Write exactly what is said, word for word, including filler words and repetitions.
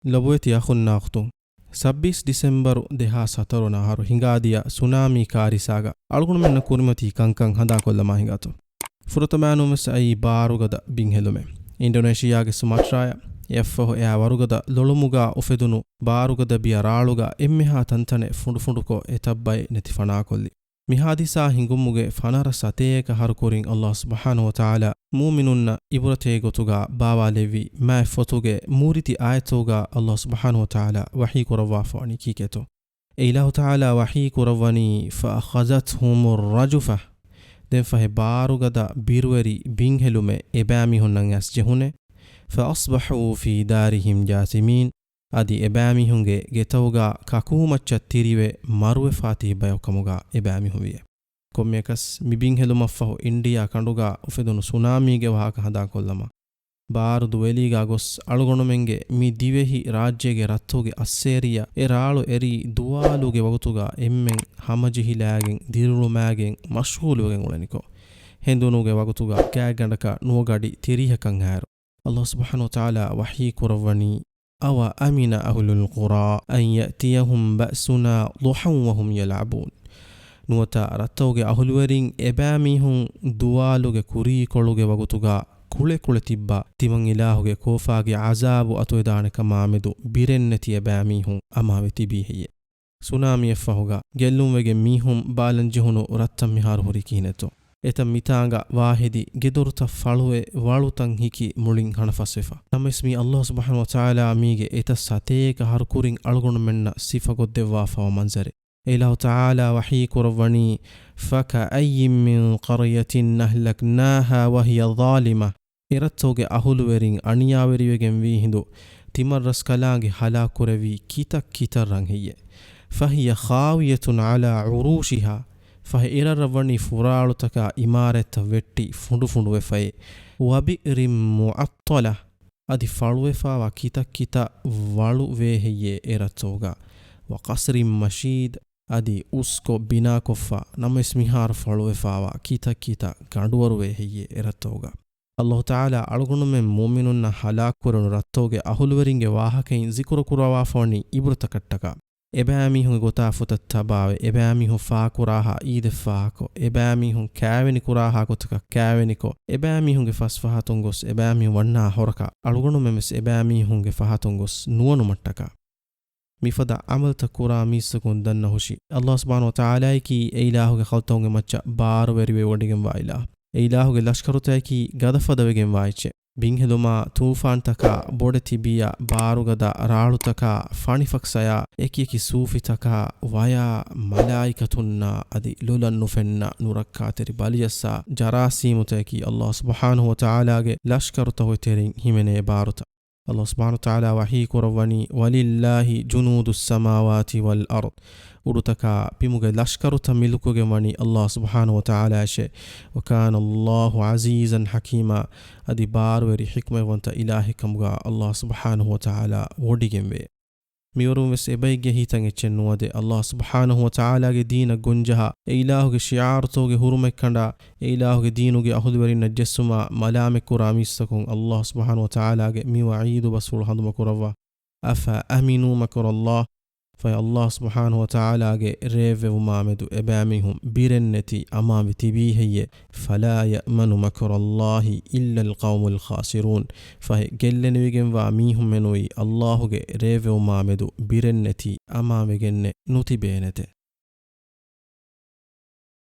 ލޮބުވެތި އަޚުންނާ އުޚްތުން، ސައްބީސް ޑިސެމްބަރު ދެހާސް ހަތަރު ވަނަ އަހަރު ހިނގާދިޔަ ސުނާމީ ކާރިސާގަ އަޅުގަނޑުމެންނަށް ކުރިމަތީ ކަންކަން ހަނދާންކޮށްލަމާ ހިނގާތޯ. ފުރަތަމައިނުން ވެސް އައީ ބާރުގަދަ ބިންހެލުމެއް. އިންޑޮނޭޝިއާގެ ސުމާޓްރާއަށް އެއަށްފަހު އެއާ ވަރުގަދަ ލޮޅުމުގާ އުފެދުނު ބާރުގަދަ ބިޔަ ރާޅުގަ އެންމެހާ ތަންތަނެއް ފުނޑުފުނޑުކޮށް އެތައްބައެއް ނެތި ފަނާކޮށްލި. މި ހާދިސާ ހިނގުމުގެ ފަނަރަ ސަތޭކަ އަހަރު ކުރިން އައްލާހު ސުބްޙާނަހު ވަތަޢާލާ މުއުމިނުންނަށް އިބުރަތެއް ގޮތުގަ ބާވާލެއްވި މާތް ފޮތުގެ މޫރިތި އާޔަތުގަ އައްލާހު ސުބްޙާނަހު ވަތަޢާލާ ވަޙީ ކުރައްވާފަވަނީ ކީކޭތޯ؟ އެ އިލާހު ތަޢާލާ ވަޙީ ކުރައްވަނީ، فَأَخَذَتْهُمُ الرَّجْفَةُ. ދެން ފަހެ ބާރުގަދަ ބިރުވެރި ބިންހެލުމެއް އެބައިމީހުންނަށް އައިސް ޖެހުނޭ. فَأَصْبَحُوا فِي دَارِهِمْ جَاثِمِينَ. އަދި އެބައިމީހުންގެ ގެތައުގަ ކަކޫމައްޗަށް ތިރިވެ މަރުވެފާ ތިބި ބަޔަކު ކަމުގަ އެބައިމީހުން ވިޔޭ. ކޮންމެއަކަސް މި ބިންހެލުމަށްފަހު އިންޑިއާ ކަނޑުގަ އުފެދުނު ސުނާމީގެ ވާހަކަ ހަނދާންކޮށްލަމާ، ބާރު ދުވެލީގަ ގޮސް އަޅުގަނޑުމެންގެ މި ދިވެހި ރާއްޖޭގެ ރަށްތަކުގެ އައްސޭރިއަށް އެ ރާޅު އެރީ ދުވާލުގެ ވަގުތުގަ އެންމެން ހަމަޖެހިލާގެން ދިރިއުޅުމާގެން މަޝްޣޫލުވެގެން އުޅެނިކޮށް، ހެނދުނުގެ ވަގުތުގަ ގާތްގަނޑަކަށް ނުވަ ގަޑި ތިރީހަކަށް އައިރު، އައްލާހު ސުބްޙާނަހު ވަތަޢާލާ ވަޙީ ކުރައްވަނީ، أَوَأَمِنَ أَهْلُ الْقُرَىٰ أَنْ يَأْتِيَهُمْ بَأْسُنَا ضُحًى وَهُمْ يَلْعَبُونَ. ނުވަތަ ރަށްތަކުގެ އަހުލުވެރިން އެބައިމީހުން ދުވާލުގެ ކުރީކޮޅުގެ ވަގުތުގަ ކުޅެކުޅެ ތިއްބާ ތިމަން އިލާހުގެ ކޯފާގެ ޢަޒާބު އަތުވެދާނެ ކަމާމެދު ބިރެއްނެތި އެބައިމީހުން އަމާވެ ތިބީ ހެއްޔެ؟ ސުނާމީއަށްފަހުގަ ގެއްލުންވެގެން މީހުން ބާލަން ޖެހުނު ރަށްތައް މިހާރު ހުރީ ކިހިނެއްތޯ؟ އެތައް މިތާނގަ ވާހެދި ގެދޮރުތައް ފަޅުވެ ވަޅުތައް ހިކި މުޅިން ހަނަފަސްވެފަ. ނަމަވެސް މީ އައްލާހު ސުބްޙާނަހު ވަތަޢާލާ މީގެ އެތައް ސަތޭކަ އަހަރު ކުރިން އަޅުގަނޑުމެންނަށް ސިފަކޮށްދެއްވާފަވާ މަންޒަރެއް. އެ އިލާހު ތަޢާލާ ވަޙީ ކުރައްވަނީ، فَكَأَيِّن مِّن قَرْيَةٍ أَهْلَكْنَاهَا وَهِيَ ظَالِمَةٌ. އެ ރަށްތަކުގެ އަހުލުވެރިން އަނިޔާވެރިވެގެންވީ ހިނދު، ތިމަން ރަސްކަލާނގެ ހަލާކުކުރެއްވީ ކިތައް ކިތައް ރަށް ހެއްޔެ؟ فَهِيَ خَاوِيَةٌ عَلَىٰ عُرُوشِهَا. ފަހެ އެރަށްރަށްވަނީ ފުރާޅުތަކާ އިމާރާތްތައް ވެއްޓި ފުނޑުފުނޑުވެފައޭ. وَبِئْرٍ مُّعَطَّلَةٍ. އަދި ފަޅުވެފާވާ ކިތައް ކިތައް ވަޅު ވޭ ހެއްޔޭ އެ ރަށްތަކުގަ؟ وَقَصْرٍ مَّشِيدٍ. އަދި އުސްކޮށް ބިނާކޮށްފަ ނަމަވެސް މިހާރު ފަޅުވެފާވާ ކިތައް ކިތައް ގަނޑުވަރުވޭ ހެއްޔޭ އެ ރަށްތަކުގަ؟ އައްލާހު ތަޢާލާ އަޅުގަނޑުމެން މުއުމިނުންނަށް ހަލާކުކުރެވުނު ރަށްތަކުގެ އަހުލުވެރިންގެ ވާހަކައިން ޒިކުރު ކުރައްވާފަވަނީ އިބުރަތަކަށްޓަކާ. އެބައިމީހުންގެ ގޮތާ ފޮތަށް ތަބާވެ، އެބައިމީހުން ފާކުރާހާ އީދެއް ފާހަކޮށް، އެބައިމީހުން ކާވެނި ކުރާހާ ގޮތަކަށް ކާވެނިކޮށް، އެބައިމީހުންގެ ފަސް ފަހަތުން ގޮސް، އެބައިމީހުން ވަންނާ ހޮރަކަށް އަޅުގަނޑުމެން ވެސް އެބައިމީހުންގެ ފަހަތުން ގޮސް ނުވަނުމަށްޓަކާ. މިފަދަ ޢަމަލުތައް ކުރާ މީސްތަކުން ދަންނަ ހުށި، އައްލާހު ސުބްޙާނަހު ވަތަޢާލާއަކީ އެ އިލާހުގެ ޚަލްޤުތަކުންގެ މައްޗަށް ބާރުވެރިވެވޮޑިގެންވާ އިލާހު. އެ އިލާހުގެ ލަޝްކަރުތަކަކީ ގަދަފަދަވެގެންވާ އެއްޗެއް. ބިންހެލުމާ، ތޫފާންތަކާ، ބޮޑެތި ބިޔަ، ބާރުގަދަ ރާޅުތަކާ، ފަނިފަކްސަޔާ، އެކިއެކި ސޫފިތަކާ، ވަޔާ، މަލާއިކަތުންނާ އަދި ލޮލަށް ނުފެންނަ ނުރައްކާތެރި ބަލިޖައްސާ ޖަރާސީމުތަކަކީ އައްލާހު ސުބްޙާނަހު ވަތަޢާލާގެ ލަޝްކަރުތަކުގެ ތެރެއިން ހިމެނޭ ބާރުތައް. އައްލާހު ސުބްޙާނަހު ވަތަޢާލާ ވަޙީ ކުރައްވަނީ، وَلِلَّهِ جُنُودُ السَّمَاوَاتِ وَالْأَرْضِ. އުޑުތަކާ ބިމުގެ ލަޝްކަރުތައް މިލުކުވެގެން ވަނީ އައްލާހު ސުބްޙާނަހު ވަތަޢާލާއަށޭ. وَكَانَ اللَّهُ عَزِيزًا حَكِيمًا. އަދި ބާރުވެރި ޙިކްމަތްވަންތަ އިލާހެއް ކަމުގަ އައްލާހު ސުބްޙާނަހު ވަތަޢާލާ ވޮޑިގެންވޭ. މިވަރުން ވެސް އެބައެއްގެ ހިތަށް އެއްޗެއް ނުވަދޭ، އައްލާހު ސުބްޙާނަހު ވަތަޢާލާގެ ދީނަށް ގޮންޖަހާ، އެ އިލާހުގެ ޝިޢާރުތަކުގެ ހުރުމަތް ކަނޑާ، އެ އިލާހުގެ ދީނުގެ އަހުލުވެރިންނަށް ޖެއްސުމާ މަލާމަތްކުރާ މީސްތަކުން އައްލާހު ސުބްޙާނަހު ވަތަޢާލާގެ މި ވަޢީދު ބަސްފުޅު ހަނދުމަކުރައްވާ. أَفَأَمِنُوا مَكْرَ اللَّهِ. ފަހެ އައްލާހު ސުބްޙާނަހު ވަތަޢާލާގެ ރޭއްވެވުމާމެދު އެބައިމީހުން ބިރެއްނެތި އަމާންވެ ތިބީ ހެއްޔޭ؟ فَلَا يَأْمَنُ مَكْرَ اللَّهِ إِلَّا الْقَوْمُ الْخَاسِرُونَ. ފަހެ ގެއްލެނިވިގެންވާ މީހުންމެނުވީ އައްލާހުގެ ރޭއްވެވުމާމެދު ބިރެއްނެތި އަމާންވެގެންނެއް ނުތިބޭނެތެ.